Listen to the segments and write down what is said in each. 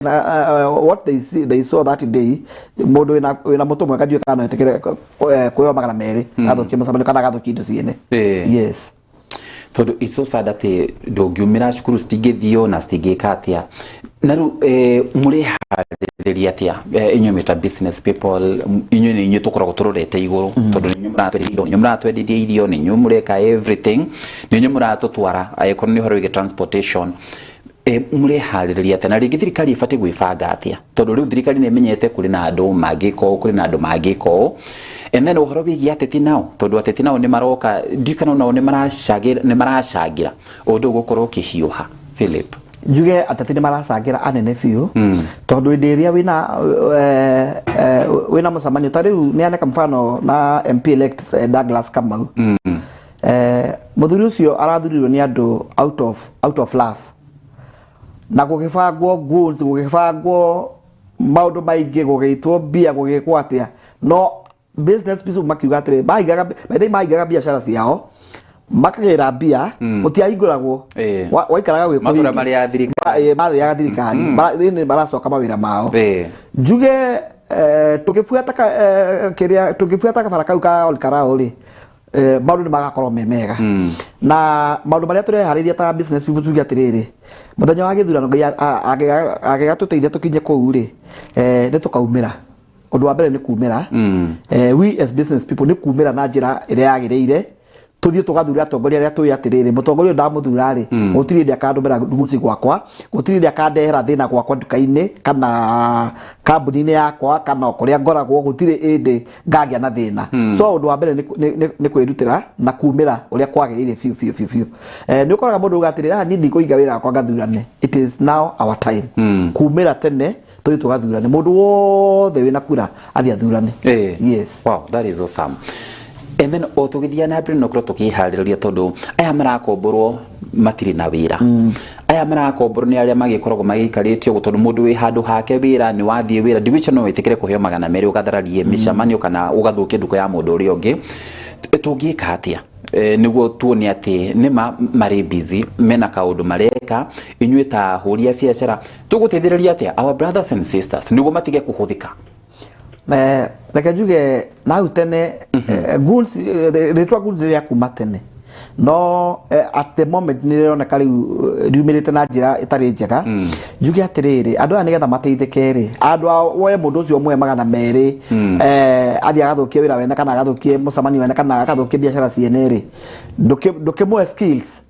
What they see, they saw that day, mũndũ wĩna mũtũ mwega ndiũĩ kana no etĩkĩre kũheo 200 agathukie mũcemanio kana agathukie indo ciene. Yes. Tondũ it's so sad atĩ ndũngiumĩra, cukuru citingĩthio na citingĩka atĩa. Na rĩu mũreharĩrĩria atĩa inyuĩ mwĩta business people? Inyuĩ nĩ inyuĩ tũkoragwo tũrorete igũrũ, tondũ nĩ inyuĩ mũratwenderia indo, nĩ inyuĩ mũratwenderia irio, nĩ inyuĩ mũreka everything, nĩ inyuĩ mũratũtwara angĩkorwo nĩ ũhoro wĩgiĩ transportation. Mũreharĩrĩria atĩa? Na rĩngĩ thirikari ĩbatiĩ gwĩbanga atĩa? Tondũ rĩu thirikari nĩ ĩmenyete kũrĩ na andũ mangĩka ũũ, kũrĩ na andũ mangĩka ũũ. And then ũhoro wĩgiĩ ateti nao, tondũ ateti nao nĩ maroka, ndiũĩ kana nao nĩ maracangĩra ũndũ ũyũ gũkorwo ũkĩhiũha, Philip. Njuge ateti nĩ maracangĩra anene biũ, tondũ hĩndĩ ĩrĩa wĩna mũcemanio ta rĩu, nĩ aneka mfano na MP elect Douglas Kamau. Mũthuri ũcio arathurirwo nĩ andũ out of love, na gũgĩbangwo goals, gũgĩbangwo maũndũ maingĩ, gũgĩitwo mbia, gũgĩkwo atĩa, no business people makiuga atĩrĩ, mahingaga, by the way, mahingaga biacara ciao makagĩra mbia, gũtiahingũragwo. Waikaraga gwĩ Matũra kũhinge. Marĩa thirikari. Marĩaga thirikari. Rĩu nĩ maracoka mawĩra mao. Njuge tũgĩbuata kĩrĩa tũgĩbuata kabara kau ka Olkarau rĩ, maũndũ nĩ magakorwo me mega. Na maũndũ marĩa tũreharĩria ta business people, tuge atĩrĩrĩ, mũthenya wa gĩthurano, Ngai angĩgatũteithia tũkinye kũu rĩ, nĩ tũkaumĩra. Ũndũ wa mbere nĩ kumĩra. We as business people nĩ kumĩra na njĩra ĩrĩa yagĩrĩire, tũthiĩ tũgathure atongoria arĩa tũĩ atĩrĩrĩ, mũtongoria ũyũ ndamũthura rĩ, gũtirĩ hĩndĩ akandũmĩra guci gwakwa, gũtirĩ hĩndĩ akandehera thĩna gwakwa nduka-inĩ kana kambuni-inĩ yakwa kana o kũrĩa ngoragwo, gũtirĩ hĩndĩ ngagĩa na thĩna. So ũndũ wa mbere nĩ kwĩrutĩra na kumĩra ũrĩa kwagĩrĩire biũ biũ biũ biũ. Nĩ ũkoraga mũndũ uga atĩrĩrĩ, "Ah, niĩ ndikũhinga wĩra wakwa ngathurane." It is now our time kumĩra tene, tũthiĩ tũgathurane. Mũndũ wothe wĩna kura athiĩ athurane. Yes. Wow, that is awesome. And then o tũgĩthiĩ na mbere no korwo tũkĩharĩrĩria, tondũ aya marakomborwo matirĩ na wĩra. Aya marakomborwo nĩ arĩa magĩkoragwo magĩikarĩtio ũguo, tondũ mũndũ wĩ handũ hake wĩra nĩ wathiĩ wĩra, ndigwĩciria no wĩtĩkĩre kũheo 200 ũgathararie mĩcemanio kana ũgathũkie nduka ya mũndũ ũrĩa ũngĩ. Tũngĩka atĩa nĩguo tuone atĩ nĩma marĩ busy, mena kaũndũ mareka? Inyuĩ ta ahũri a biacara tũgũteithĩrĩria atĩa our brothers and sisters nĩguo matige kũhũthĩka? Reke njuge nau tene goons, rĩtwa goons rĩa kuma tene, no at the moment nĩ rĩroneka rĩu riumĩrĩte na njĩra ĩtarĩ njega. Njuge atĩrĩrĩ, andũ aya nĩgetha mateithĩke rĩ, andũ a woe mũndũ ũcio ũmwe 200, athiĩ agathũkie wĩra wene kana agathũkie mũcemanio wene kana agathũkie biacara ciene rĩ, ndũkĩmũhe skills.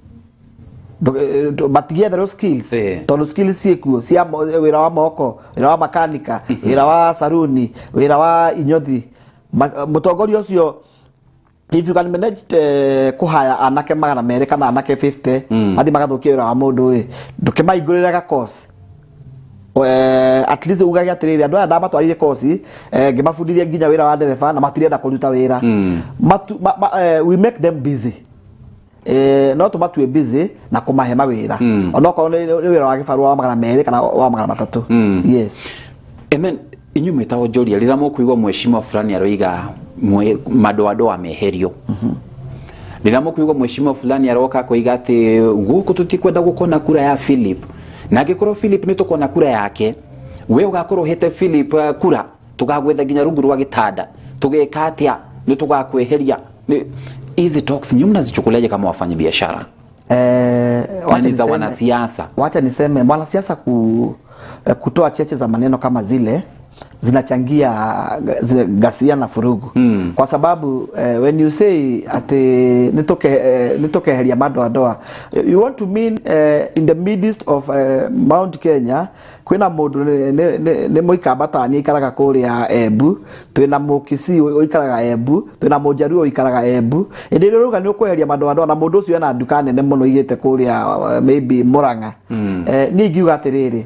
Matigĩetherwo skills, tondũ skills ciĩkuo cia wĩra wa moko, wĩra wa makanika, wĩra wa saruni, wĩra wa inyothi. Mũtongoria ũcio, if you can manage kũhaya anake 200 kana anake 50 mathiĩ magathũkie wĩra wa mũndũ rĩ, ndũkĩmahingũrĩre ga course. At least ugage atĩrĩrĩ, andũ aya ndamatwarire kosi, ngĩmabundithia nginya wĩra wa ndereba na matirenda kũruta wĩra. We make them busy. No tũmatue busy na kũmahe mawĩra, onokorwo nĩ wĩra wa gĩbarũa wa 200 kana wa 300. Yes. And then inyuĩ mwĩta onjoria, rĩrĩa mũkũigua mheshimiwa fulani aroiga madoadoa meherio, rĩrĩa mũkũigua mheshimiwa fulani aroka koiga atĩ gũkũ tũtikwenda gũkona kura ya Philip, na angĩkorwo Philip nĩ tũkona kura yake, we ũgakorwo ũhete Philip kura, tũgagwetha nginya rungu rwa gĩtanda, tũgeka atĩa, nĩ tũgakweheria. Hizi talks nyinyi mnazichukuliaje kama wafanya biashara? Na Wacha ni za wanasiasa. Wacha niseme mwanasiasa kutoa cheche za maneno kama zile zinachangia ghasia na furugu, kwa sababu when you say ati nitukeheria madoadoa, you want to mean in the midst of Mount Kenya kwina mundu nĩ mũikamba tani aikaraga kũrĩa Embu, twĩna mũkisii ũikaraga Embu, twĩna mũnjaruo ũikaraga Embu. Hĩndĩ ĩrĩa ũrauga nĩ ũkweheria madoadoa na mũndũ ũcio ena nduka nene mũno igĩte kũrĩa maybe Murang'a, niĩ ingiuga atĩrĩrĩ,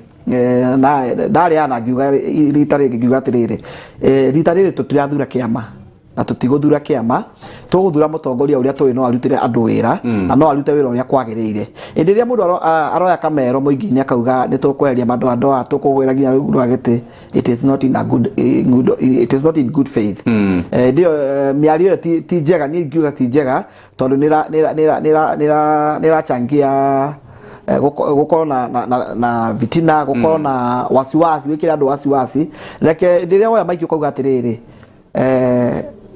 na ndarĩ ana ngiuga rita rĩngĩ, ngiuga atĩrĩrĩ, rita rĩrĩ tũtirathura kĩama na tũtigũthura kĩama, tũgũthura mũtongoria ũrĩa tũĩ no arutĩre andũ wĩra na no arute wĩra ũrĩa kwagĩrĩire. Hĩndĩ ĩrĩa mũndũ aroya kamero mũingĩ-inĩ akauga nĩ tũkweheria madoadoa, tũkũgwĩra nginya rungu rwa gĩtĩ, it is not in a good, in good it is not in good faith. Hĩndĩ ĩyo mĩario ĩyo ti njega. Niĩ ingiuga ti njega, tondũ nĩ ĩrachangia Gukorwo na vitina, gukorwo na wasiwasi, wikire andu wasiwasi. Reke rĩrĩa woya maiki ukauga atiriri,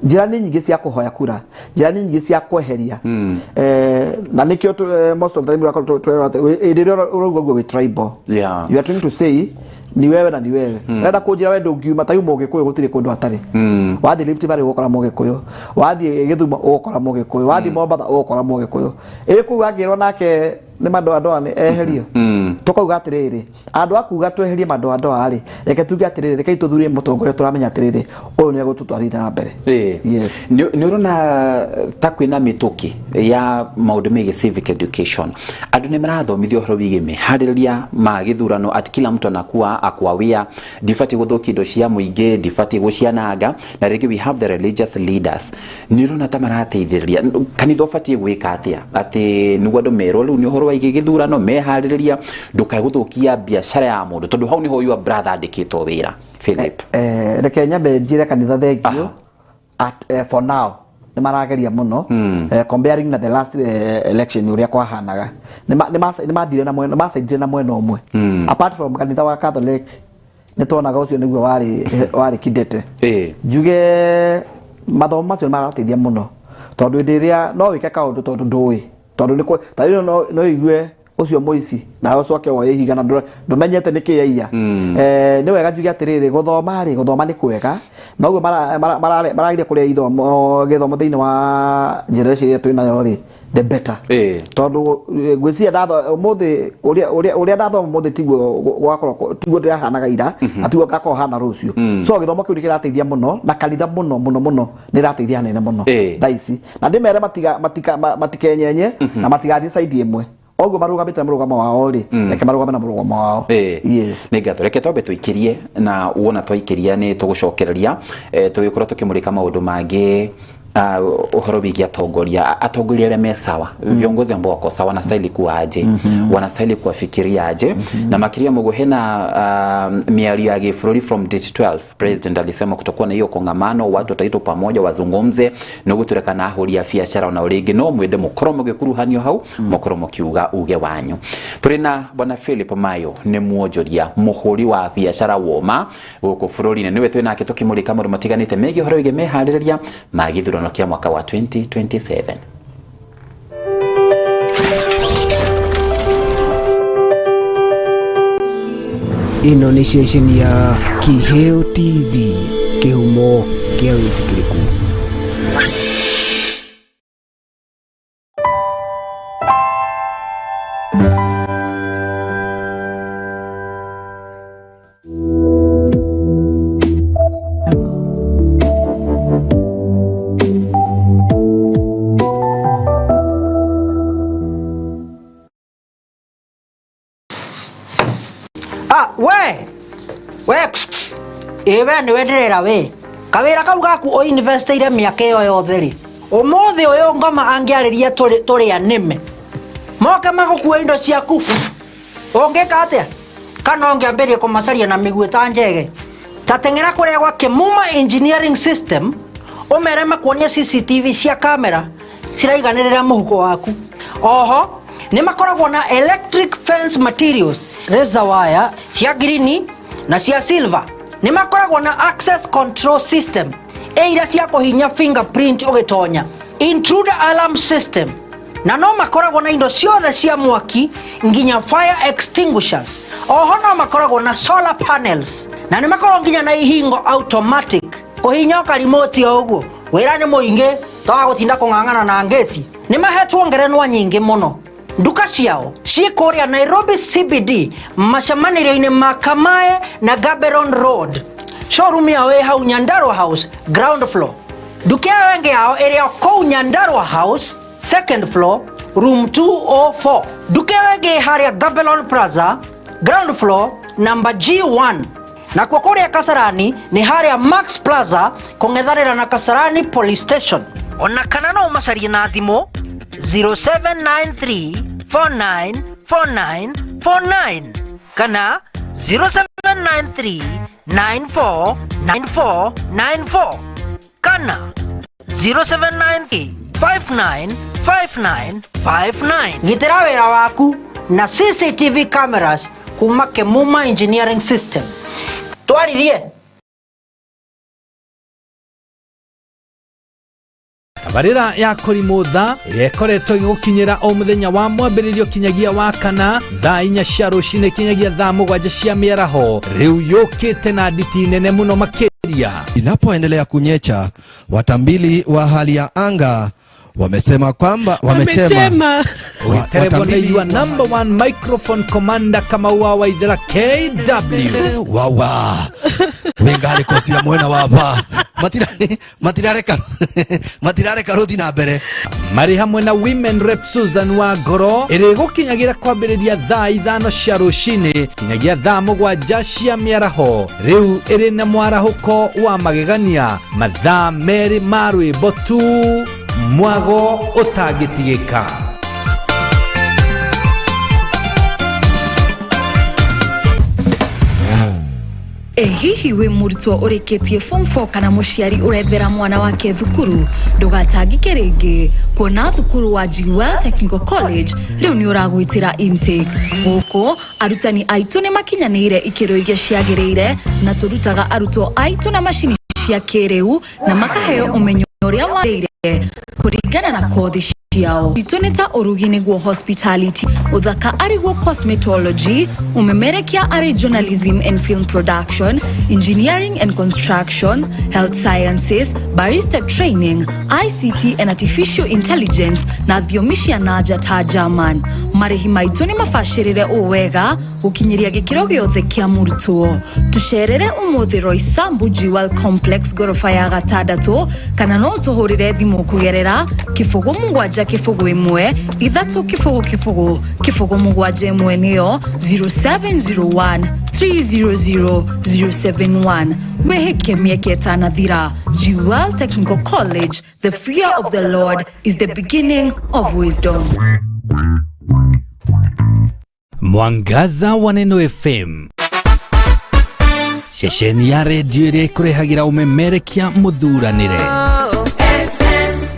njĩra nĩ nyingĩ cia kũhoya kura, njĩra nĩ nyingĩ cia kweheria. Na nĩkĩo most of the time tũrakorwo tũrerwo atĩ rĩrĩa ũrauga ũguo wĩ tribal. You are trying to say ni wewe na ni wewe. Ũrenda kũnjĩra we ndũngiuma ta yuma Ũgĩkũyũ gũtirĩ kũndũ hatarĩ. Wathiĩ Rift Valley ũgũkora Mũgĩkũyũ, wathiĩ Gĩthumo ũgũkora Mũgĩkũyũ, wathiĩ Mombatha ũgũkora Mũgĩkũyũ. Ĩ kũu angĩrwo nake nĩ madoadoa nĩ eherio. Tũkauga atĩrĩrĩ, andũ a kuga tweherie madoadoa rĩ, reke tuge atĩrĩrĩ, rekei tũthurie mũtongoria tũramenya atĩrĩrĩ, ũyũ nĩ egũtũtwarithia na mbere. Yes. Nĩ ũrona ta kwĩna mĩtũkĩ ya maũndũ megiĩ civic education, andũ nĩ marathomithio ũhoro wĩgiĩ meharĩrĩria ma gĩthurano, ati kila mtu anakuwa akwawia ndibatiĩ gũthũkia indo cia mũingĩ, ndibatiĩ gũciananga, na rĩngĩ we have the religious leaders. Nĩ ũrona ta marateithĩrĩria? Kanitha ũbatiĩ gwĩka atĩa atĩ nĩguo andũ merwo rĩu nĩ ũhoro wĩgiĩ gĩthurano, meharĩrĩria, ndũkae gũthũkia biacara ya mũndũ, tondũ hau nĩho your brother andĩkĩtwo wĩra, Philip? Reke nyambe njĩre kanitha thengio at, for now nĩ marageria mũno, comparing na the last election ũrĩa kwahanaga. Nĩ mathire na mwena, macaidire na mwena ũmwe. Apart from kanitha wa Catholic, nĩ tuonaga ũcio nĩguo warĩ kidete. Njuge mathomo macio nĩ marateithia mũno, tondũ hĩndĩ ĩrĩa no wĩke kaũndũ tondũ ndũĩ, tondũ nĩ ta rĩu no igue ũcio mũici nawe ũcoke woye ihiga na ndũmenyete nĩkĩ aiya. Nĩ wega njuge atĩrĩrĩ, gũthoma rĩ, gũthoma nĩ kwega, noguo marageria kũrĩa ithomo gĩthomo thĩinĩ wa generation ĩrĩa twĩ nayo rĩ, the better. Tondũ ngwĩciria ũmũthĩ ũrĩa ndathoma ũmũthĩ tiguo gwakorwo, tiguo ndĩrahanaga ira, na tiguo ngakorwo hana rũciũ. So gĩthomo kĩu nĩ kĩrateithia mũno, na kanitha mũno mũno mũno nĩ ĩrateithia hanene mũno thaa ici, na ndĩmere matikenyenye na matigathiĩ side ĩmwe. Oguo marũgamĩte na mũrũgamo wao rĩ, reke marũgame na mũrũgamo wao. Yes. Nĩ ngatho. Reke twambe tũikĩrie, na wona twaikĩria nĩ tũgũcokereria, tũgĩkorwo tũkĩmũrĩka maũndũ mangĩ, ũhoro wĩgiĩ atongoria arĩa me sawa, viongozi ambao wako sawa, wanastahili kuwa aje, wanastahili kuwafikiria aje, na makĩria mũguo hena mĩario ya gĩbũrũri from date 12. President alisema kutakuwa na hiyo kongamano, watu wataitwa pamoja wazungumze, nĩguo turekana ahũri a biacara ona rĩngĩ no mwende mũkorwo mũgĩkuruhanio hau, mũkorwo mũkiuga uge wanyu. Tũrĩ na bwana Philip Mayo, nĩ mwonjoria mũhũri wa biacara woma gũkũ bũrũri-inĩ, nĩwe twĩ nake tũkĩmũrĩka maũndũ matiganĩte megiĩ ũhoro wĩgiĩ meharĩrĩria ma gĩthurano kĩa mwaka wa 2027. Ĩno nĩ ceceni ya Kiheo TV, kĩhumo kĩa wĩtĩkĩrĩku. Ah, we ĩ we nĩwe ndĩrera we kawĩra kau gaku ũinvestĩire mĩaka ĩyo yothe rĩ, ũmũthĩ ũyũ ngoma angĩarĩria tũrĩ anĩme moke magũkue indo ciaku, ũngĩka atĩa? Kana ũngĩambĩrĩria kũmacaria na mĩguĩ ta njege? Ta teng'era kũrĩa gwa Kĩmuma Engineering System, ũmere makuonie CCTV cia kamera ciraiganĩrĩra mũhuko waku. Oho nĩ makoragwo na electric fence materials, razor wire cia green na cia silver. Nĩ makoragwo na access control system ĩ iria cia kũhinya fingerprint ũgĩtonya, intruder alarm system, na no makoragwo na indo ciothe cia mwaki nginya fire extinguishers. Oho no makoragwo na solar panels, na nĩ makoragwo nginya na ihingo automatic, kũhinya karimoti o ũguo. Wĩra nĩ mũingĩ toga gũtinda kũng'ang'ana na ngĩti. Nĩ mahetwo ngerenwa nyingĩ mũno. Nduka ciao ciĩ kũrĩa Nairobi CBD, macemanĩrio-inĩ ma Kamae na Gaborone Road. Showroom yao ĩ hau Nyandarua House ground floor. Nduka ĩyo ĩngĩ yao ĩrĩ o kũu Nyandarua House second floor room 204. Nduka ĩyo ĩngĩ ĩ harĩa Gaborone Plaza ground floor number G1. Nakuo kũrĩa Kasarani nĩ harĩa Max Plaza kũng'ethanĩra na Kasarani Police Station. Ona kana no ũmacarie na thimũ 0793 4949 49 kana 0793 9494 94 kana 0793 5959 59. Gitĩra wĩra waku. Na CCTV cameras kuma Kemuma Engineering System. Twaririe. Tabarĩra ya kũrimũ tha ĩrĩa ĩkoretwo ĩgĩgũkinyĩra o mũthenya wa mwambĩrĩrio kinyagia wa kana thaa 4 cia rũcinĩ kinyagia thaa 7 cia mĩaraho rĩu yũkĩte na nditi nene mũno makĩria. Inapoendelea kunyecha, watambili wa hali ya anga wamesema kwamba wamechema Ũgĩterebwo na your number one microphone commander Kamau wa Waithera KW. Wawa wingari kosia mwena wapa matirareka matirareka ruthi na mbere. Marĩ hamwe na women rep Susan wa Ngoro ĩrĩ gũkinyagira kwambĩrĩria thaa 5 cia rũcinĩ kinyagia thaa 7 cia mĩaraho rĩu ĩrĩ na mwarahũko wa magegania mathaa 2 ma rwĩmbo tu mwago ũtangĩtigĩka. Hihi wĩ mũrutwo ũrĩkĩtie form 4 kana mũciari ũrethera mwana wake thukuru ndũgatangĩke rĩngĩ kuona thukuru wa Jewel Technical College rĩu nĩ ũragwĩtĩra intake. Gũkũ arutani aitũ nĩ makinyanĩire ikĩro iria ciagĩrĩire na tũrutaga arutwo aitũ na macini cia kĩrĩu na makaheo ũmenyo ũrĩa wagĩrĩire kũringana na kothi ciao. Itũ nĩ ta ũrugi nĩguo hospitality, ũthaka arĩguo cosmetology, ũmemerekia arĩ journalism and film production, engineering and construction, health sciences, barista training, ICT and artificial intelligence na thiomi cia nanja ta German. Marĩhi maitũ nĩ mabacĩrĩre ũũ wega gũkinyĩria gĩkĩro gĩothe kĩa mũrutwo. Tũcerere ũmũthĩ Roysambu Jewel Complex ngoroba ya 6 kana no ũtũhũrĩre thimũ kũgerera 0 7 0 1 3 0 0 0 7 1 nĩyo 0701 300 071. Wĩhĩke mĩeke ĩtanathira. Jewel Technical College, the fear of the Lord is the beginning of wisdom. Mwangaza wa Neno FM, ceceni ya redio ĩrĩa ĩkũrehagĩra ũmemerekia mũthuranĩre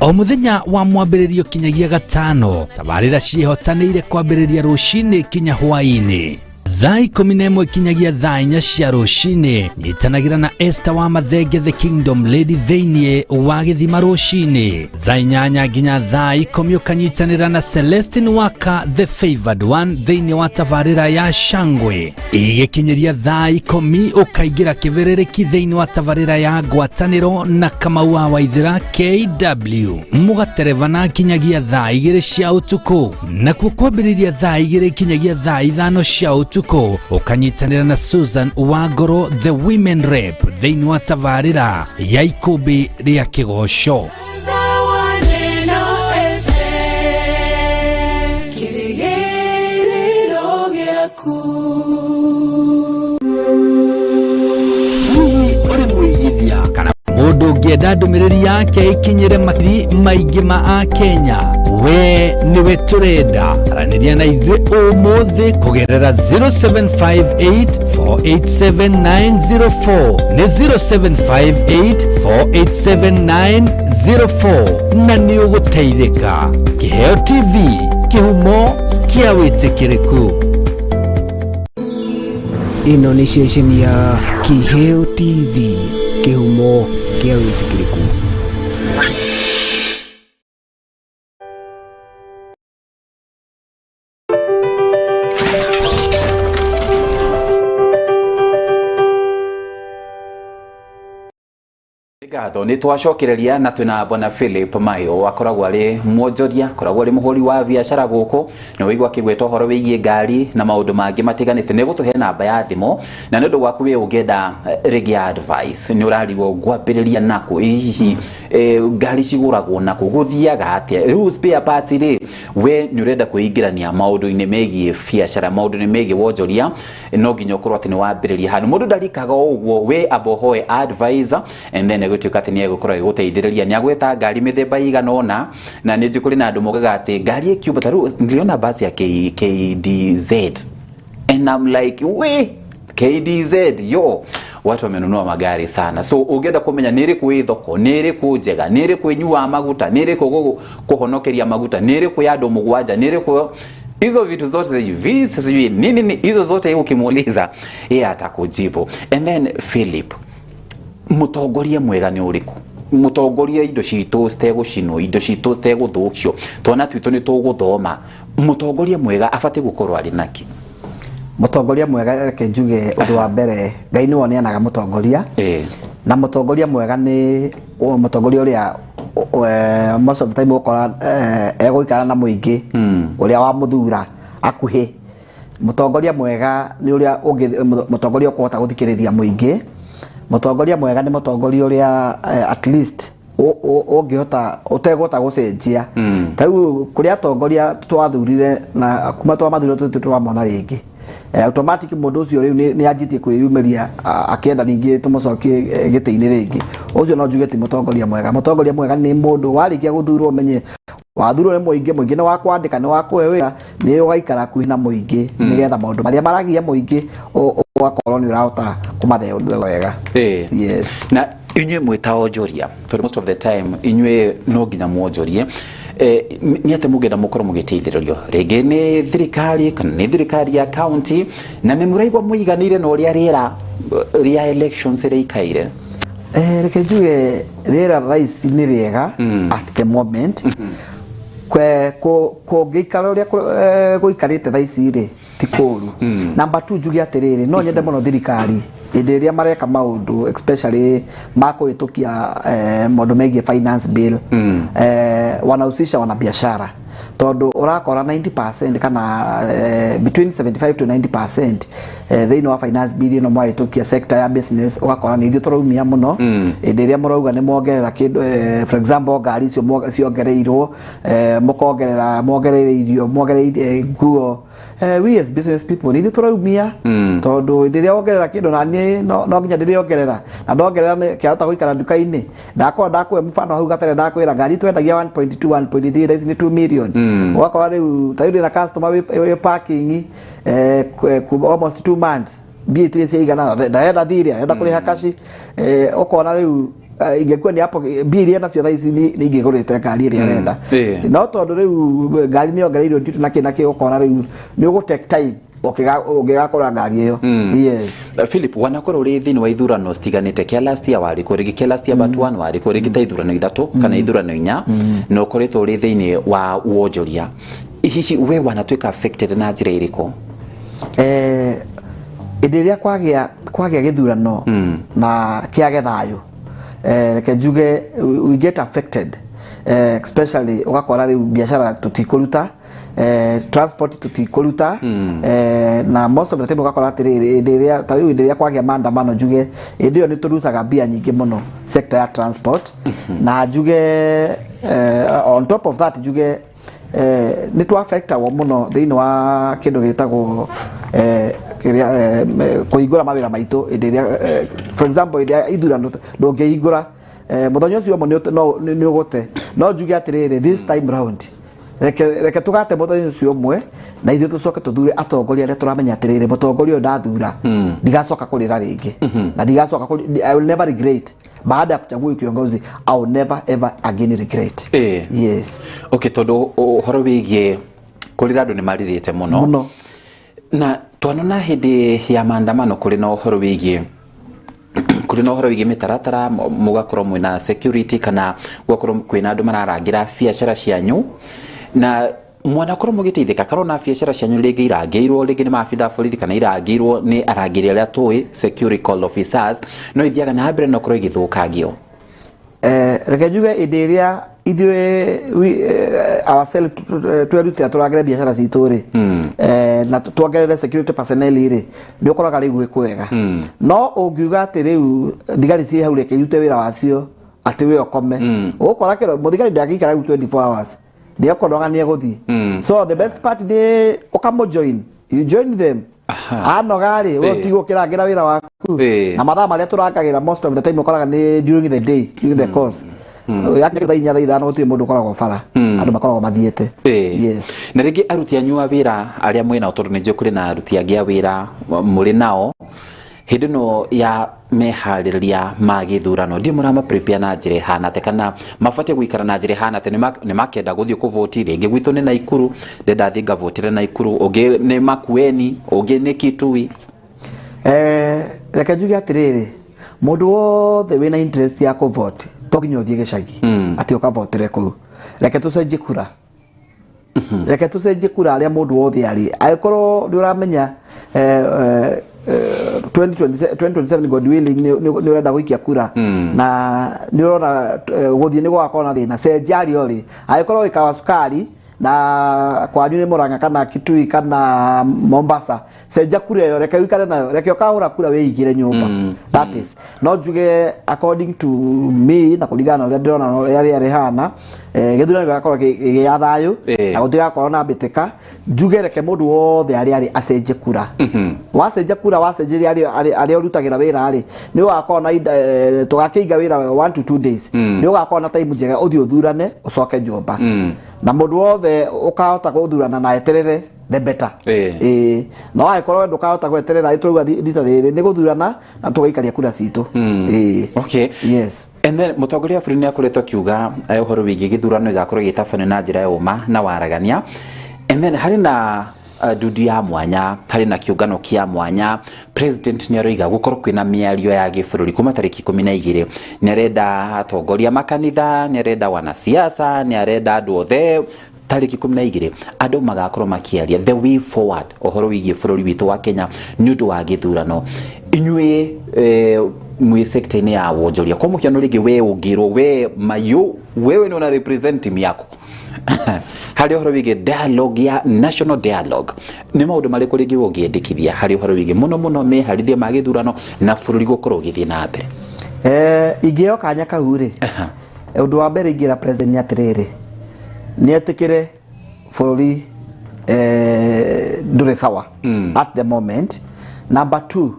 o mũthenya wa mwambĩrĩrio kinyagia gatano. Tabarĩra ciĩhotanĩire kwambĩrĩria rũcinĩ kinya hwaĩ-inĩ thaa 11 kinyagia thaa 4 cia rũcinĩ. Nyitanagĩra na Esther wa Mathenge the Kingdom Lady thĩinĩ wa gĩthima rũcinĩ thaa 8 nginya thaa 10 ũkanyitanĩra na Celestine Waka the Favored One thĩinĩ wa tabarĩra ya Shangwe. Igĩkinyĩria thaa 10 ũkaingĩra kĩbĩrĩrĩki thĩinĩ wa tabarĩra ya Ngwatanĩro na Kamau wa Waithera KW mũgaterebana kinyagia thaa 2 cia ũtukũ, nakuo kwambĩrĩria thaa 2 kinyagia thaa 5 cia ũtukũ ũkanyitanĩra na Susan Wangoro the Women Rep thĩinĩ wa tabarĩra ya Ikũmbĩ rĩa Kĩgoco. Hihi ũrĩ mũigithia kana mũndũ ũngĩenda ndũmĩrĩri yake ĩkinyĩre makiri maingĩ ma Akenya? We nĩwe tũrenda. Aranĩria na ithuĩ ũmũthĩ kũgerera 0758 487 904 nĩ 0758 487 904 na nĩ ũgũteithĩka. Kĩheo TV, kĩhumo kĩa wĩtĩkĩrĩku. Ĩno nĩ ceceni ya Kĩheo TV, kĩhumo kĩa wĩtĩkĩrĩku. Ngatho nĩ twacokereria na twĩna bwana Philip Mayo akoragwo arĩ mwonjoria, akoragwo arĩ mũhũri wa biacara gũkũ na wĩigua akĩgweta ũhoro wĩgiĩ ngari na maũndũ mangĩ matiganĩte. Nĩ gũtũhe namba ya thimũ na nĩ ũndũ waku wĩ ũngĩenda rĩngĩ advice nĩ ũrarigwo ngwambĩrĩria nakũ, hihi ngari cigũragwo nakũ, gũthiaga atĩa, rĩu spare parts rĩ, we nĩ ũrenda kwĩingĩrania maũndũ-inĩ megiĩ biacara, maũndũ-inĩ megiĩ wonjoria, no nginya ũkorwo atĩ nĩ wambĩrĩria handũ. Mũndũ ndarikaga o ũguo, we amba ũhoe advisor and then gũtuĩka atĩ nĩ egũkorwo agĩgũteithĩrĩria. Nĩ agweta ngari mĩthemba ĩigana ũna na nĩ njũĩ kũrĩ na andũ moigaga atĩ ngari ĩkiuma ta rĩu niliona basi ya KDZ and I'm like we KDZ yo watu wamenunua magari sana. So ũngĩenda kũmenya nĩ ĩrĩkũ ĩ thoko, nĩ ĩrĩkũ njega, nĩ ĩrĩkũ ĩnyuaga maguta, nĩ ĩrĩkũ kũhonokeria maguta, nĩ ĩrĩkũ ya andũ 7, nĩ ĩrĩkũ Hizo vitu zote, visa, sijui nini nini, hizo zote ukimuuliza yeye atakujibu. And then Philip, mutongoria mwega nĩ ũrĩkũ? Mutongoria indo citũ citegũcinwo, indo citũ citegũthũkio, twana twitũ nĩ tũgũthoma, mutongoria mwega abatiĩ gũkorwo arĩ naki? Mũtongoria mwega, reke njuge ũndũ wa mbere, Ngai nĩwe ũneanaga mũtongoria. Na mũtongoria mwega nĩ mũtongoria ũrĩa most of the time ũkora egũikara na mũingĩ ũrĩa wamũthura akuhĩ. Mũtongoria mwega nĩ ũrĩa ũngĩ, mũtongoria ũkũhota gũthikĩrĩria mũingĩ. Mũtongoria mwega nĩ mũtongoria ũrĩa at least ũngĩhota ũtegũhota gũcenjia. Ta rĩu kũrĩ atongoria twathurire na kuma twamathurire tũtirĩ twamona rĩngĩ. Automatic mũndũ ũcio rĩu nĩ anjĩtie kwĩyumĩria akĩenda ningĩ tũmũcokie gĩtĩ-inĩ rĩngĩ. Ũcio no njuge ti mũtongoria mwega. Mũtongoria mwega nĩ mũndũ warĩkia gũthurwo, ũmenye wathurwo nĩ mũingĩ, mũingĩ nĩ wakwandĩka, nĩ wakũhe wĩra, nĩ ũgaikara hakuhĩ na mũingĩ nĩgetha maũndũ marĩa maragia mũingĩ ũgakorwo nĩ ũrahota kũmathondeka wega. Yes. Na inyuĩ mwĩta onjoria, tondũ most of the time inyuĩ no nginya mwonjorie, nĩ atĩ mũngĩenda mũkorwo mũgĩteithĩrĩrio rĩngĩ nĩ thirikari kana nĩ thirikari ya county, na nĩ mũraigua mũiganĩire na ũrĩa rĩera rĩa elections rĩikaire? Reke njuge rĩera thaa ici nĩ rĩega at the moment. Kũngĩikara ũrĩa gũikarĩte thaa ici rĩ, ti kũru. Number two, njuge atĩrĩrĩ, no nyende mũno thirikari hĩndĩ ĩrĩa mareka maũndũ, especially ma kũhĩtũkia maũndũ megiĩ finance bill, wanahusisha wanabiashara, tondũ ũrakora 90% kana between 75 to 90% thĩinĩ wa finance bill ĩno mwahĩtũkia, sector ya business ũgakora nĩ ithuĩ tũraumia mũno. Hĩndĩ ĩrĩa mũrauga nĩ mongerera kĩndũ, for example ngari icio ciongereirwo, mũkongerera, mongereire irio, mongereire nguo, we as business people nĩ ithuĩ tũraumia, tondũ hĩndĩ ĩrĩa wongerera kĩndũ na niĩ no nginya ndĩrĩongerera, na ndongerera nĩ kĩahota gũikara nduka-inĩ. Ndakorwo ndakũhe mfano hau gabere, ndakwĩra ngari twendagia 1.2, 1.3, thaa ici nĩ 2 million. Ũgakora rĩu ta rĩu ndĩna customer wĩ parking almost 2 months, mbia itirĩ ciaigana, ndarenda thirĩ, arenda kũrĩha kaci. Ũkona rĩu ingĩkuwa nĩ hapo mbia iria nacio thaa ici nĩ ingĩgũrĩte ngari ĩrĩa arenda. No tondũ rĩu ngari nĩ yongereirwo duty na kĩ na kĩ, ũkona rĩu nĩ ũgũ take time ũngĩgakũra ngari ĩyo. Yes. Philip, wanakorwo ũrĩ thĩinĩ wa ithurano citiganĩte. Kĩa last year warĩ kũ rĩngĩ, kĩa last year but one warĩ kũ rĩngĩ, ta ithurano ithatũ kana ithurano inya na ũkoretwo ũrĩ thĩinĩ wa wonjoria. Hihi we wanatuĩka affected na njĩra ĩrĩkũ? Hĩndĩ ĩrĩa kwagĩa gĩthurano na kĩage thayũ, reke njuge we get affected, especially ũgakora rĩu biacara tũtikũruta, transport tũtikũruta, na most of the time ũgakora atĩrĩrĩ, hĩndĩ ĩrĩa ta rĩu hĩndĩ ĩrĩa kwagĩa maandamano, njuge hĩndĩ ĩyo nĩ tũrucaga mbia nyingĩ mũno sector ya transport. Na njuge on top of that, njuge nĩ tũ affectagwo mũno thĩinĩ wa kĩndũ gĩtagwo kĩrĩa kũhingũra mawĩra maitũ hĩndĩ ĩrĩa, for example, hĩndĩ ya ithurano ndũngĩhingũra mũthenya ũcio ũmwe nĩ ũgũte. No njuge atĩrĩrĩ, this time round reke tũgate mũthenya ũcio ũmwe na ithuĩ tũcoke tũthure atongoria arĩa tũramenya atĩrĩrĩ, mũtongoria ũyũ ndathura ndigacoka kũrĩra rĩngĩ na ndigacoka I will never regret. Baada ya kuchagua huyu kiongozi, I will never ever again regret. Yes. Okay, tondũ ũhoro wĩgiĩ kũrĩra, andũ nĩ marirĩte mũno. Mũno. Na twanona hĩndĩ ya maandamano kũrĩ na ũhoro wĩgiĩ mĩtaratara, mũgakorwo mwĩna security kana gũgakorwo kwĩna andũ mararangĩra biacara cianyu, na mwanakorwo mũgĩteithĩka karwo na biacara cianyu rĩngĩ irangĩirwo rĩngĩ nĩ maabitha a borithi kana irangĩirwo nĩ arangĩri arĩa tũĩ, security officers, no ithiaga na mbere na ũkorwo igĩthũkangio? Reke njuge hĩndĩ ĩrĩa ithuĩ ourselves twerutĩra tũrangĩre biacara citũ rĩ, na tuongerere security personnel rĩ, nĩ ũkoraga rĩu gwĩ kwega. No ũngiuga atĩ rĩu thigari ciĩ hau, reke irute wĩra wacio, atĩ we ũkome, ũgũkora kĩro mũthigari ndangĩikara rĩu 24 hours, nĩ ekonoga, nĩ egũthiĩ. So the best part nĩ ũkamũ join, you join them. Anoga rĩ, we ũtigwo ũkĩrangĩra wĩra waku. Na mathaa marĩa tũrangagĩra, most of the time ũkoraga nĩ during the day, during the course yakinya thaa 4, thaa 5, gũtirĩ mũndũ ũkoragwo bara, andũ makoragwo mathiĩte. Yes. Na rĩngĩ aruti anyu a wĩra arĩa mwĩ nao, tondũ nĩ njũĩ kũrĩ na aruti angĩ a wĩra mũrĩ nao, Hĩndĩ ĩno ya meharĩrĩria ma gĩthurano, ndiũ mũrama prepare na njĩra ĩhana atĩa, kana mabatiĩ gũikara na njĩra ĩhana atĩa? Nĩ makenda gũthiĩ kũvoti rĩngĩ. Gwitũ nĩ Naikuru, ndenda thiĩ ngavotire Naikuru, ũngĩ nĩ Makueni, ũngĩ nĩ Kitui. Reke njuge atĩrĩrĩ, mũndũ wothe wĩna interest ya kũvote to nginya ũthiĩ gĩcagi atĩ ũkavotere kũu. Reke tũcenjie kura, reke tũcenjie kura arĩa mũndũ wothe arĩ. Angĩkorwo nĩ ũramenya 2027, 2027, God willing, nĩ ũrenda gũikia kura na nĩ ũrona gũthiĩ nĩ gũgakorwo na thĩna, cenjia harĩa ũrĩ. Angĩkorwo wĩkawa cukari na kwanyu nĩ Murang'a kana Kitui kana Mombasa, cenjia kura ĩyo, reke ũikare nayo, reke ũkahũra kura wĩigĩre nyũmba. That is, no njuge according to me na kũringana na ũrĩa ndĩrona na ũrĩa rĩera rĩhana, gĩthurano gĩgakorwo gĩa thayũ na gũtigakorwo na mbĩtĩka. Njuge reke mũndũ wothe arĩa arĩ acenjie kura. Wacenjia kura, wacenjeria arĩa ũrutagĩra wĩra rĩ, nĩ ũgakorwo na tũgakĩiga wĩra 1 to 2 days, nĩ ũgakorwo na time njega ũthiĩ ũthurane, ũcoke nyũmba. Na mũndũ wothe ũkahota gũthurana na eterere, the better. Ĩĩ, no angĩkorwo ndũkahota gweterera, tũrauga rita rĩrĩ nĩ gũthurana na tũgaikaria kura citũ. Ĩĩ. Yes. And then mũtongoria wa bũrũri nĩ akoretwo akiuga ũhoro wĩgiĩ gĩthurano gĩgakorwo gĩgĩtabanio na njĩra ya ũma na waragania. And then harĩ na ndundu ya mwanya, harĩ na kĩũngano kĩa mwanya. President nĩ aroiga gũkorwo kwĩna mĩario ya gĩbũrũri kuma tarĩki 12. Nĩ arenda atongoria makanitha, nĩ arenda wanasiasa, nĩ arenda andũ othe. Tarĩki 12 andũ magakorwo makĩaria the way forward, ũhoro wĩgiĩ bũrũri witũ wa Kenya nĩ ũndũ wa gĩthurano. Inyuĩ mwĩ sector-inĩ ya wonjoria, kwa mũhiano rĩngĩ we ũngĩrwo we mayu wewe nĩ una represent team yako harĩ ũhoro wĩgiĩ dialogue ya national dialogue, nĩ maũndũ marĩkũ rĩngĩ ũngĩendekithia harĩ ũhoro wĩgiĩ mũno mũno meharĩria ma gĩthurano na bũrũri gũkorwo ũgĩthiĩ na mbere? Ingĩheo kanya kau rĩ, ũndũ wa mbere ingĩra president nĩ atĩrĩrĩ, nĩ etĩkĩre bũrũri ndũrĩ sawa at the moment. Number two,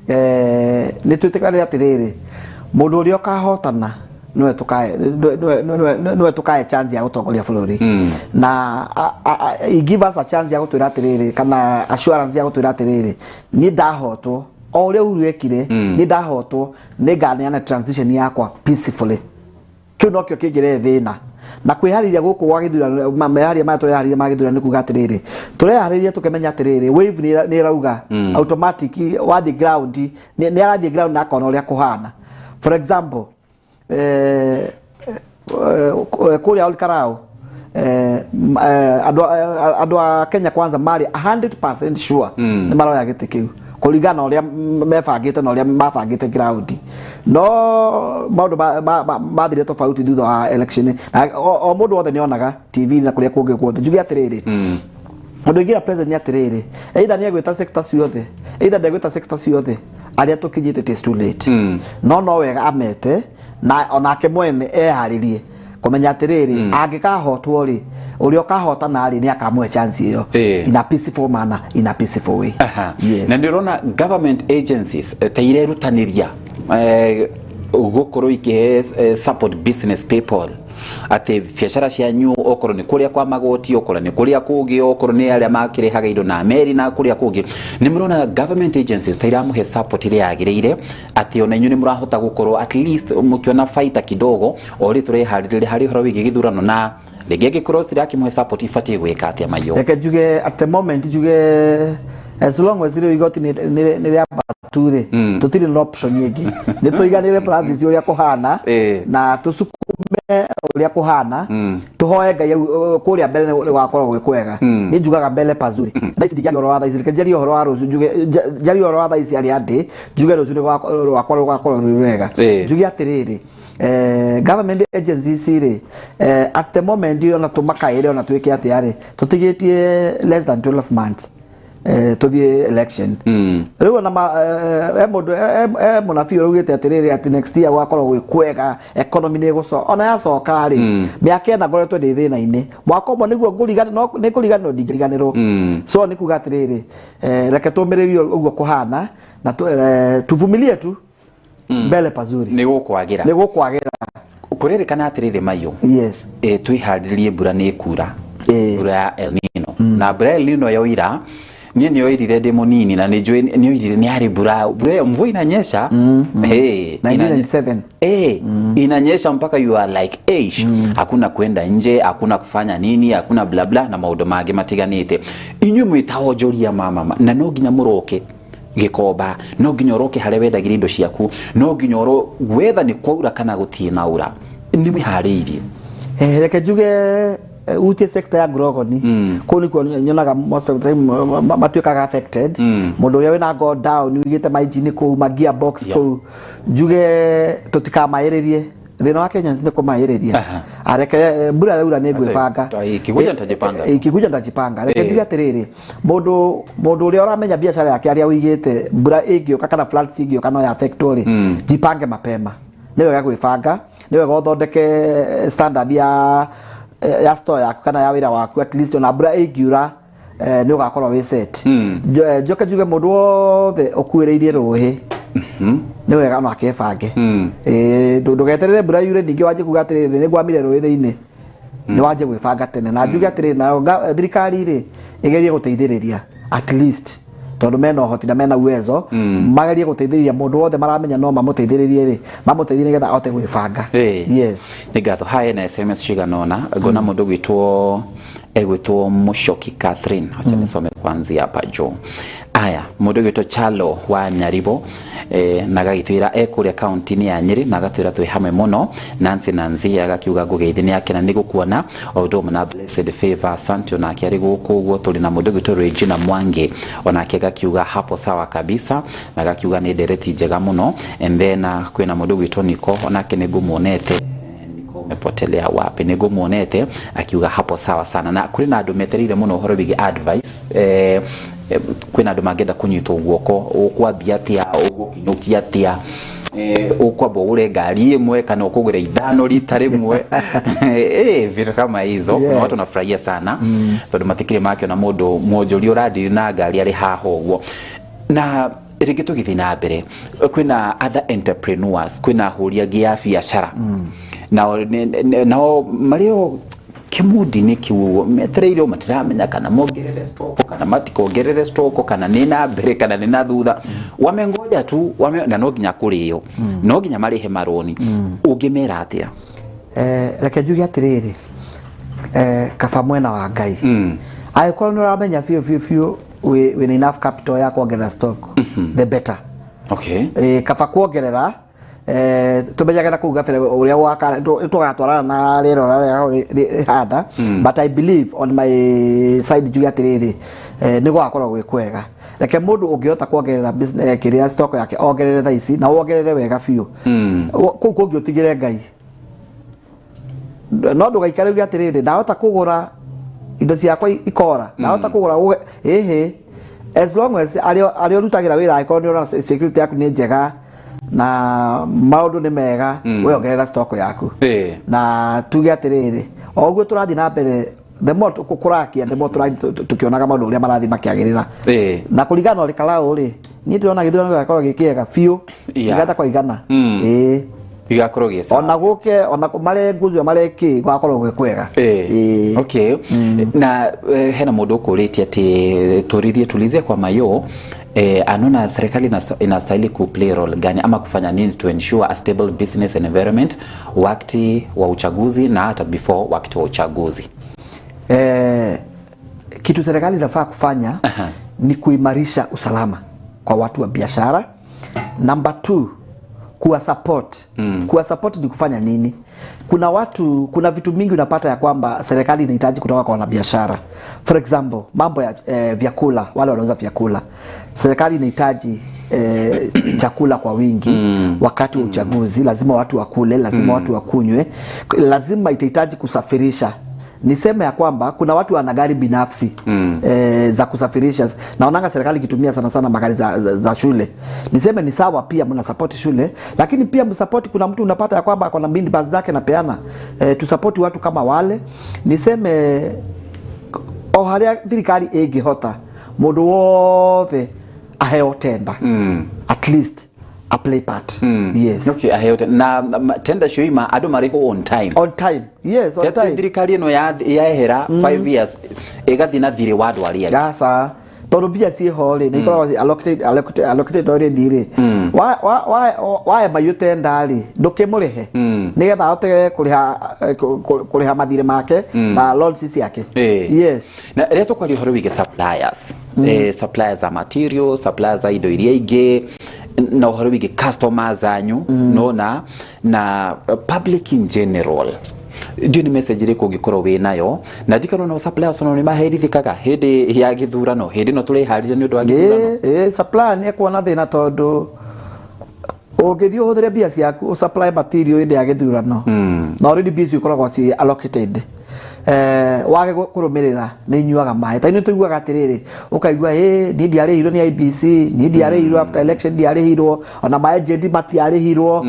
nĩ twĩtĩkanĩre atĩrĩrĩ, mũndũ ũrĩa ũkahotana nĩwe tũkahe chance ya gũtongoria bũrũri, na he give us a chance ya gũtwĩra atĩrĩrĩ, kana assurance ya gũtwĩra atĩrĩrĩ, niĩ ndahotwo, o ũrĩa Uhuru ekire, niĩ ndahotwo nĩ nganeana transition yakwa peacefully. Kĩu nokĩo kĩngĩrehe thĩna na kwĩharĩria gũkũ gwa gĩthurano. Meharĩria maya tũreharĩria ma gĩthurano nĩ kuga atĩrĩrĩ, tũreharĩria tũkĩmenya atĩrĩrĩ, wave nĩ ĩrauga automatic wathiĩ ground, nĩ arathiĩ ground na akona ũrĩa kũhana. For example, kũrĩa Olkarau, andũ a Kenya Kwanza marĩ 100% sure nĩ maroya gĩtĩ kĩu kũringana na ũrĩa mebangĩte na ũrĩa mabangĩte ground, no maũndũ mathire tofauti thutha wa election, na o mũndũ wothe nĩ onaga TV na kũrĩa kũngĩ guothe. Njuge atĩrĩrĩ, ũndũ ingĩra president nĩ atĩrĩrĩ, either nĩ egwĩta sector ciothe, either ndegwĩta sector ciothe, arĩa tũkinyĩte it is too late. No wega amete na onake mwene eharĩrie kũmenya atĩrĩrĩ, angĩkahotwo rĩ, ũrĩa ũkahotana rĩ, nĩ akamũhe chance ĩyo in a peaceful manner, in a peaceful way. Yes. Na nĩ ũrona government agencies ta irerutanĩria gũkorwo ikĩhe support business people, atĩ biacara cianyu, okorwo nĩ kũrĩa kwa magoti, okorwo nĩ kũrĩa kũngĩ, okorwo nĩ arĩa makĩrehaga indo na meri na kũrĩa kũngĩ, nĩ mũrona government agencies ta iramũhe support ĩrĩa yagĩrĩire, atĩ ona inyuĩ nĩ mũrahota gũkorwo at least mũkĩona baita kidogo o rĩ tũreharĩrĩria harĩ ũhoro wĩgiĩ gĩthurano, na rĩngĩ angĩkorwo cirakĩmũhe support, ibatiĩ gwĩka atĩa maiyũ? Reke njuge at the moment, njuge as long as rĩu igoti nĩ rĩambatu rĩ, tũtirĩ na option ĩngĩ, nĩ tũiganĩre Francis ũrĩa kũhana na tũsukume ũrĩa kũhana, tũhoe Ngai kũrĩa mbere nĩ gũgakorwo gwĩ kwega. Niĩ njugaga mbele pazuri. Thaa ici ndingĩaria ũhoro wa thaa ici, reke njarie ũhoro wa rũciũ. Njuge njarie ũhoro wa thaa ici arĩa ndĩ, njuge rũciũ nĩ rwakwa rũgakorwo rwĩ rwega. Njuge atĩrĩrĩ, government agencies rĩ, at the moment, ona tũmakaĩre ona twĩke atĩa rĩ, tũtigĩtie less than 12 months tũthiĩ election. Rĩu ona he mũndũ he mũnabii ũraugĩte atĩrĩrĩ, atĩ next year gũgakorwo gwĩ kwega, economy nĩ ĩgũcoka. Ona yacoka rĩ, mĩaka 4 ngoretwo ndĩ thĩna-inĩ, mwaka ũmwe nĩguo ngũriganĩrwo, nĩ kũriganĩrwo ndingĩriganĩrwo. So nĩ kuga atĩrĩrĩ, reke tũmĩrĩrie ũguo kũhana na tuvumilie tu, mbele pazuri. Nĩ gũkwagĩra. Nĩ gũkwagĩra. Kũrĩrĩkana atĩrĩrĩ maiyũ, Yes. Twĩharĩrĩrie, mbura nĩ ĩkura, mbura ya El Nino, na mbura ya El Nino yoira Niĩ nĩ oirire ndĩ mũnini na nĩ njũĩ nĩ oirire nĩ yarĩ mbura mbura mvua inanyesha. Hey, 1997. Inanyesha mpaka you are like eish, hakuna kwenda nje, hakuna kufanya nini, hakuna bla bla na maũndũ mangĩ matiganĩte. Inyuĩ mwĩta onjoria mama na no nginya mũroke Gikomba, no nginya ũroke harĩa wendagĩria indo ciaku, no nginya ũro wetha nĩ kwaura kana gũtirĩ na ura, nĩ mwĩharĩirie? Reke njuge utie sector ya Grogoni kũu nĩkuo nyonaga most of the time matuĩkaga affected. Mũndũ ũrĩa wĩna go down wĩigĩte mainjini kũu, ma gearbox kũu, njuge tũtikamaĩrĩrie. Thĩna wa Kenyans nĩ kũmaĩrĩria. Areke mbura yaura nĩ ngwĩbanga. Ikikuja nitajipanga. Ikikuja nitajipanga. Reke njuge atĩrĩrĩ, mũndũ ũrĩa ũramenya biacara yake arĩa ũigĩte mbura ĩngĩũka kana floods ĩngĩũka no ya affectwo rĩ, jipange mapema. Nĩ wega gwĩbanga, nĩ wega ũthondeke standard ya store yaku kana ya wĩra waku, at least ona mbura ĩngiura nĩ ũgakorwo wĩ set. Njoke njuge mũndũ wothe ũkuĩrĩirie rũĩ nĩ wega ona akebange. Ndũgeterere mbura yure ningĩ wanjie kuga atĩrĩrĩ nĩ ngwamire rũĩ thĩinĩ, nĩ wanjie gwĩbanga tene. Na njuge atĩrĩrĩ, nayo thirikari rĩ ĩgerie gũteithĩrĩria at least, tondũ mena ũhoti na mena uwezo, magerie gũteithĩrĩria mũndũ wothe maramenya no mamũteithĩrĩrie rĩ, mamũteithie nĩgetha ahote gwĩbanga. Yes. Nĩ ngatho. Haya na SMS cigana ũna ngona mũndũ gwĩtwo egwĩtwo Mushoki Catherine, acha nisome kuanzia hapa juu. Aya, mũndũ gwĩtwo Chalo wa Nyaribo na agagĩtwĩra e kũrĩa kaunti-inĩ ya Nyĩrĩ na agatwĩra twĩ hamwe mũno. Nancy Nancy agakiuga ngũgeithĩ nĩ akena nĩ gũkuona, o ũndũ ũmwe na Blessed Favor, asante, onake arĩ gũkũ ũguo. Tũrĩ na mũndũ gwĩtwo Regina Mwangi, onake agakiuga hapo sawa kabisa na agakiuga nĩ ndereti njega mũno. And then kwĩna mũndũ gwĩtwo Niko, onake nĩ ngũmuonete. Niko umepotelea wapi? Nĩ ngũmuonete akiuga hapo sawa sana. Na kũrĩ na andũ metereire mũno ũhoro wĩgiĩ advice. Kwĩna andũ mangĩenda kũnyitwo guoko, ũkwambia atĩa, ũgũkinyũkia atĩa, ũkwamba ũgũre ngari ĩmwe kana ũkũgũra ithano rita rĩmwe, vitu kama hizo. Kuna watu wanafurahia sana tondũ matikĩrĩ makĩona mũndũ mwonjoria ũrandiri na ngari arĩ haha ũguo. Na rĩngĩ tũgĩthiĩ na mbere, kwĩna other entrepreneurs, kwĩna ahũri angĩ a biacara, nao nao marĩ o kĩmundi-inĩ kĩu ũguo metereire o matiramenya kana mongerere stock kana matikongerere stock, kana nĩ na mbere kana nĩ na thutha. Wamengoja tu na no nginya kũrĩo, no nginya marĩhe marũni. Ũngĩmera atĩa? Reke njuge atĩrĩrĩ, kaba mwena wa Ngai, angĩkorwo nĩ ũramenya biũ biũ biũ wĩna enough capital ya kuongerera stock, the better. Kaba kuongerera, tumenyage na kũu gabere ũrĩa gwaka tũgatwarana na rĩera ũrĩa rĩhanda. But I believe on my side, njuge atĩrĩrĩ, nĩ gũgakorwo gwĩ kwega. Reke mũndũ ũngĩhota kuongerera business kĩrĩa stock yake ongerere thaa ici na wongerere wega biũ. Kũu kũngĩ ũtigĩre Ngai, no ndũgaikare uge atĩrĩrĩ ndahota kũgũra indo ciakwa ikora, ndahota kũgũra ĩhĩ. As long as arĩa ũrutagĩra wĩra, angĩkorwo nĩ ũrona security yaku nĩ njega na maũndũ nĩ mega, we ongerera stock yaku. Na tuge atĩrĩrĩ, o ũguo tũrathiĩ na mbere, the more kũrakia, the more tũrathiĩ tũkĩonaga maũndũ ũrĩa marathiĩ makĩagĩrĩra. Na kũringana na ũrĩkarau rĩ, niĩ ndĩrona gĩthurano gĩgakorwo gĩ kĩega biũ, igana kwa igana. Gĩgakorwo gĩ sawa. Ona gũke ona marenguzio marekĩ, gũgakorwo gwĩ kwega. Okay. Na hena mũndũ ũkũrĩtie atĩ tũririe tulizie kwa mayo, anaona serikali inastahili ku play role gani ama kufanya nini to ensure a stable business environment wakati wa uchaguzi na hata before wakati wa uchaguzi. Kitu serikali inafaa kufanya ni kuimarisha usalama kwa watu wa biashara. Number 2, kuwa support. Kuwa support ni kufanya nini? Kuna watu, kuna vitu mingi unapata ya kwamba serikali inahitaji kutoka kwa wanabiashara. For example, mambo ya vyakula, wale wanauza vyakula. Serikali inahitaji chakula kwa wingi wakati wa uchaguzi, lazima watu wakule, lazima watu wakunywe, lazima itahitaji kusafirisha. Niseme ya kwamba kuna watu wana gari binafsi za kusafirisha. Naonanga serikali ikitumia sana sana magari za shule. Niseme ni sawa, pia mna support shule, lakini pia msupport, kuna mtu unapata ya kwamba ako na minibus zake na peana. Tu support watu kama wale. Niseme o haria thirikari ĩngĩhota, mũndũ wothe aheo tenda, at least a play part. Yes. Okay, aheo na tenda cioima andũ marĩhwo on time. On time. Yes, on Tete time. Thirikari ĩno yehera 5 years ĩgathiĩ na thirĩ wa andũ arĩa angĩ. Aca. Tondũ mbia ciĩho rĩ, nĩ ikoragwo allocated already rĩ, wae ũtenda rĩ, ndũkĩmũrĩhe nĩgetha ahote kũrĩha kũrĩha mathirĩ make na loans ciake. Yes. Na rĩrĩa tũkwaria ũhoro wĩgiĩ suppliers, suppliers a material, suppliers a indo iria ingĩ, na ũhoro wĩgiĩ customers anyu, nona na public in general, ndiũ nĩ message ĩrĩkũ ũngĩkorwo wĩ nayo? Na ndikano no suppliers ono nĩ maherithĩkaga hĩndĩ ya gĩthurano, hĩndĩ ĩno tũreharĩria nĩ ũndũ wa gĩthurano. Ĩ supplier nĩ ekuona thĩna, tondũ ũngĩthiĩ ũhũthĩre mbia ciaku ũsupply material hĩndĩ ya gĩthurano na already mbia icio ikoragwo ci allocated, wage kũrũmĩrĩra nĩ inyuaga maĩ. Ta nĩ tũiguaga atĩrĩrĩ, ũkaigua ĩ niĩ ndiarĩhirwo nĩ IEBC, niĩ ndiarĩhirwo after election, ndiarĩhirwo ona ma agent matiarĩhirwo.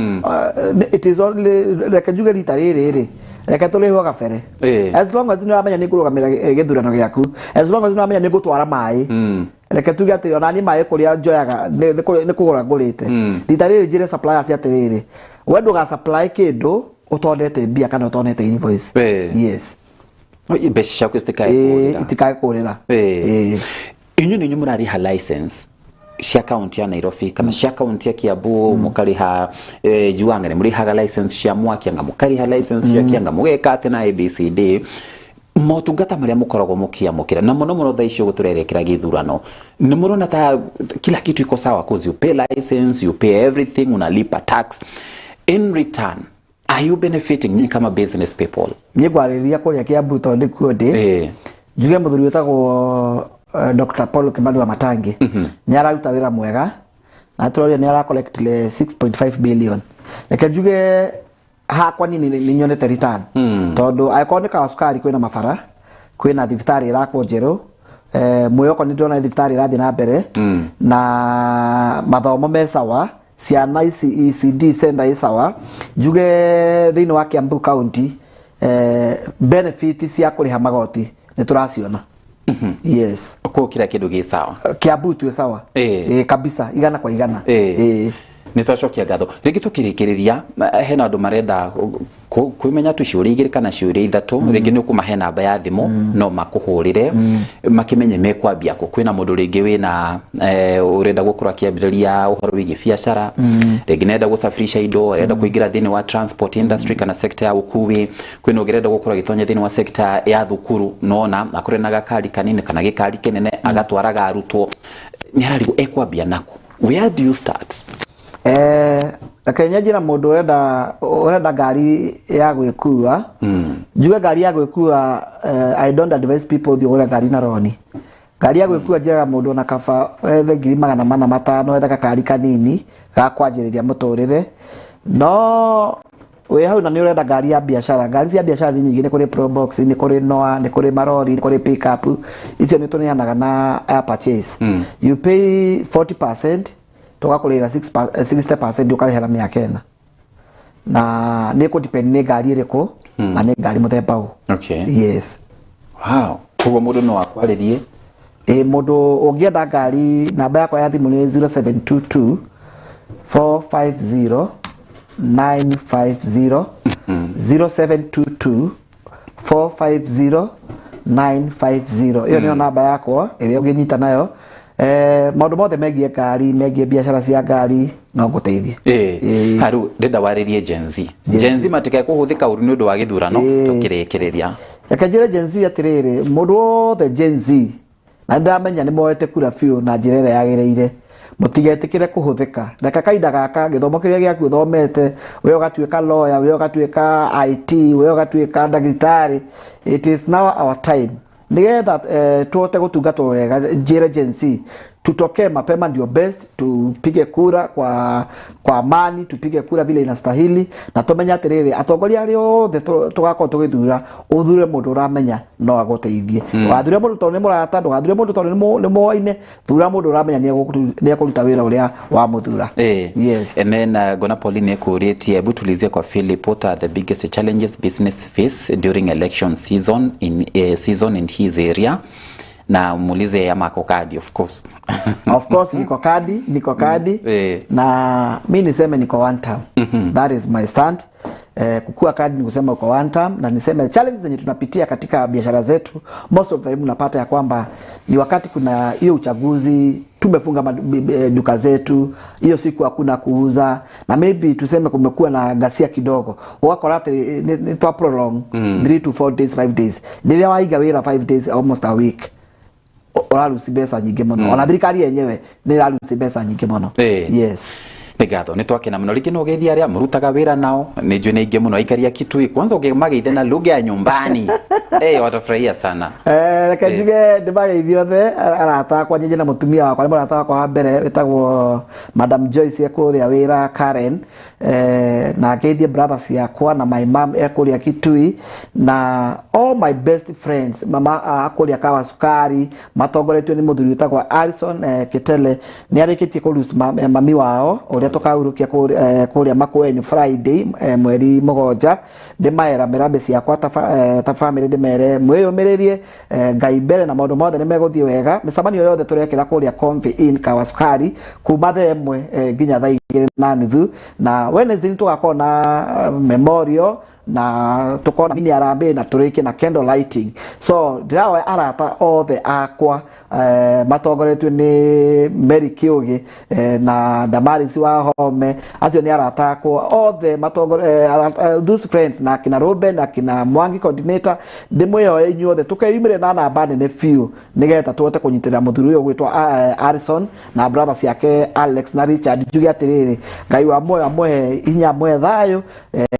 It is only, reke njuge rita rĩrĩ rĩ, reke tũrĩhwo gabere. As long as nĩ ũramenya nĩ ngũrũgamĩra gĩthurano gĩaku, as long as nĩ ũramenya nĩ ngũtwara maĩ, reke tuge atĩ ona niĩ maĩ kũrĩa njoyaga nĩ kũgũra ngũrĩte. Rita rĩrĩ njĩre suppliers atĩrĩrĩ, we ndũga supply kĩndũ ũtonete mbia kana ũtonete invoice. Yes. Mbeca ciaku citikae kũrĩra. Itikae kũrĩra. Inyuĩ nĩ inyuĩ mũrarĩha license cia kaunti ya Nairobi kana cia kaunti ya Kiambu, mũkarĩha juanga nĩ mũrĩhaga license cia mwaki, anga mũkarĩha license cia kĩanga, mũgeka atĩ na ABCD, motungata marĩa mũkoragwo mũkĩamũkĩra, na mũno mũno thaa ici ũguo tũrerekera gĩthurano, nĩ mũrona ta kila kitu iko sawa? 'Cause you pay license, you pay everything, unalipa tax, in return are you benefiting, nyinyi kama business people? Niĩ ngwarĩrĩria kũrĩa Kiambu tondũ nĩkuo ndĩ. Njuge mũthuri wĩtagwo Dr. Paul Kimani wa Matangi nĩ araruta wĩra mwega na tũroria nĩ ara collect 6.5 billion. Reke njuge hakwa niĩ nĩ nyonete return, tondũ angĩkorwo nĩ kawa cukari, kwĩna mabara, kwĩna thibitarĩ ĩrakwo njerũ, mwĩhoko nĩ ndĩrona thibitarĩ ĩrathiĩ na mbere na mathomo me sawa, ciana ici ECD center ĩ sawa. Njuge thĩinĩ wa Kiambu County, benefit cia kũrĩha magoti nĩ tũraciona, yes. Kũu kila kĩndũ gĩ sawa? Kiambu twĩ sawa. Kabisa, 100%. Nĩ twacokia ngatho. Rĩngĩ tũkĩrĩkĩrĩria, hena andũ marenda kwĩmenya tu ciũria igĩrĩ kana ciũria ithatũ. Rĩngĩ nĩ ũkũmahe namba ya thimũ no makũhũrĩre makĩmenye mekwambia kũ. Kwĩna mũndũ rĩngĩ wĩna ũrenda gũkorwo akĩambĩrĩria ũhoro wĩgiĩ biacara, rĩngĩ nĩarenda gũsafirisha indo, arenda kũingĩra thĩinĩ wa transport industry kana sector ya ũkui, kwĩna ũngĩ ũrenda gũkorwo agĩtonya thĩinĩ wa sector ya thukuru, nona akorwo na gakari kanini kana gĩkari kĩnene agatwaraga arutwo, nĩ ararigwo ekwambia nako. Where do you start? Reke nyanjie na mũndũ ũrenda ngari ya gwĩkua. Njuge ngari ya gwĩkua, I don't advise people ũthiĩ ũgũre ngari na roni. Ngari ya gwĩkua, njĩraga mũndũ ona kaba ethe 405,000, ethe gakari kanini ga kwanjĩrĩria mũtũrĩre. No wĩ hau na nĩ ũrenda ngari ya biacara, ngari cia biacara nĩ nyingĩ, nĩ kũrĩ Probox, nĩ kũrĩ Noah, nĩ kũrĩ marori, nĩ kũrĩ pickup. Icio nĩ tũneanaga na hire purchase. You pay 40%, tũgakũrĩhĩra 60%, ũkarĩhĩra mĩaka 4, na nĩ kũ depend nĩ ngari ĩrĩkũ na nĩ ngari mũthemba ũ. Yes. Wow, koguo mũndũ no akwarĩrie? Ĩ, mũndũ ũngĩenda ngari, namba yakwa ya thimũ nĩ 0722 450 950, 0722 450 950. Ĩyo nĩyo namba yakwa ĩrĩa ũngĩnyita nayo. Maũndũ mothe megiĩ ngari, megiĩ biacara cia ngari, no ngũteithie. Haru ndĩrenda warĩrie Gen Z. Gen Z matikae kũhũthĩka ũru nĩ ũndũ wa gĩthurano, tũkĩrĩkĩrĩria. Reke njĩre Gen Z atĩrĩrĩ, mũndũ wothe Gen Z, na nĩndĩramenya nĩ moete kura biũ na njĩra ĩrĩa yagĩrĩire, mũtigetĩkĩre kũhũthĩka. Reka kahinda gaka gĩthomo kĩrĩa gĩaku ũthomete, we ũgatuĩka lawyer, we ũgatuĩka IT, we ũgatuĩka ndagĩtarĩ, it is now our time nĩgetha tuhote gũtungatwo wega. Njĩre Gen Z tutokee mapema, ndio best, tupige kura kwa amani, tupige kura vile inastahili, na tumenye atĩrĩrĩ, atongoria arĩa othe tũgakorwo tũgĩthura, ũthure mũndũ ũramenya no agũteithie. Ndũgathure mũndũ tondũ nĩ mũrata, ndũgathure mũndũ tondũ nĩ mũoine, thura mũndũ ũramenya nĩ ekũruta wĩra ũrĩa wamũthura. Yes. And then Gona Pauline ekũrĩtie, hebu tulizie kwa Philip, what are the biggest challenges business face during election season in his area? Na muulize ama ako kadi, of course. Of course niko kadi, niko kadi. Na mi niseme niko one term. That is my stand. Kukua kadi ni kusema uko one term, na niseme challenge zenye tunapitia katika biashara zetu, most of the time unapata ya kwamba ni wakati kuna hiyo uchaguzi tumefunga duka zetu, hiyo siku hakuna kuuza, na maybe tuseme kumekuwa na ghasia kidogo, ũgakora atĩ nĩ twa prolong 3 to 4 days, 5 days. Rĩrĩa waiga wĩra 5 days, almost a week, ũraruci mbeca nyingĩ mũno. Ona thirikari yenyewe nĩ ĩraruci mbeca nyingĩ mũno. Yes. Nĩ ngatho, nĩ twakena mũno. Rĩngĩ no ũgeithie arĩa mũrutaga wĩra nao, nĩ njũĩ nĩ aingĩ mũno aikari a Kitui. Kwanza ũngĩmageithia na lugha ya nyumbani, watafurahia sana. Reke njuge ndĩmageithie othe arata akwa, nyinyi na mũtumia wakwa, nĩ mũrata wakwa wa mbere wĩtagwo Madam Joyce e kũrĩa wĩra Karen, na ngeithie brothers yakwa na my mom e kũrĩa Kitui, na all my best friends mama kũrĩa Kawa Sukari matongoretio nĩ mũthuri wĩtagwo Alison Kitele, nĩ arĩkĩtie kũ mami wao ũrĩa tũkahurũkia kũrĩa Makueni Friday, mweri 7. Ndĩmaera mĩrambe ciakwa ta family, ndĩmere mwĩyũmĩrĩrie, Ngai mbere na maũndũ mothe nĩ megũthiĩ wega. Mĩcemanio yothe tũrekĩra kũrĩa Comfy Inn Kawa Sukari kuma thaa 1 nginya thaa 2:30, na Wednesday nĩ tũgakorwo na memorial na tukona mini harambee na tũrĩkie na candle lighting. So ndĩrahoya arata othe akwa, matongoretio nĩ Mary Kĩũgĩ na Damaris wa Home, acio nĩ arata akwa othe those friends na kina Ruben na kina Mwangi coordinator, ndĩmwĩhoe inyuothe tũkeyumĩre na namba nene biũ nĩgetha tũhote kũnyitĩrĩra mũthuri ũyũ gwĩtwo Harrison na brothers yake Alex na Richard. Njuge atĩrĩrĩ, Ngai wa muoyo amũhe hinya, amũhe thayũ.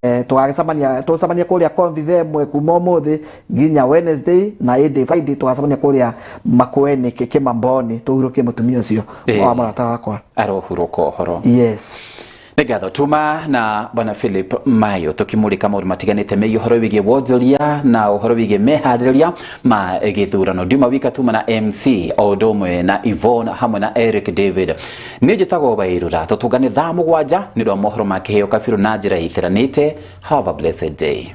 Tũgagĩcemania, tũcemanie kũrĩa Convi 1 kuma ũmũthĩ nginya Wednesday, na ĩndĩ Friday tũgacemania kũrĩa Makueni Kĩmamboni tũhurũkie mũtumia ũcio wa mũrata wakwa. Arohurũka ũhoro. Yes. Nĩ ngatho tuma na bwana Philip Mayo tukimurika maũndũ matiganĩte megiĩ ũhoro wĩgiĩ wonjoria na ũhoro wĩgiĩ meharĩrĩria ma gĩthurano. Ndiuma wika, tuma na MC o ũndũ ũmwe na Yvonne hamwe na Eric David. Niĩ njĩtagwo Wairura, tũtũngane thaa 7 nĩ ũndũ wa mohoro ma kĩheo kabirũ na njĩra ĩtĩranĩte. Have a blessed day.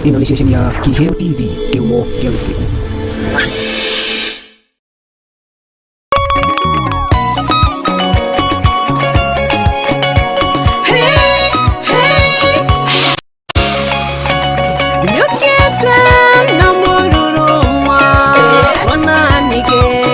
Ĩno nĩ ceceni ya Kiheo TV, kĩhumo kĩa wĩtĩkĩrĩku. Yũkĩte na mũruruma ona ningĩ.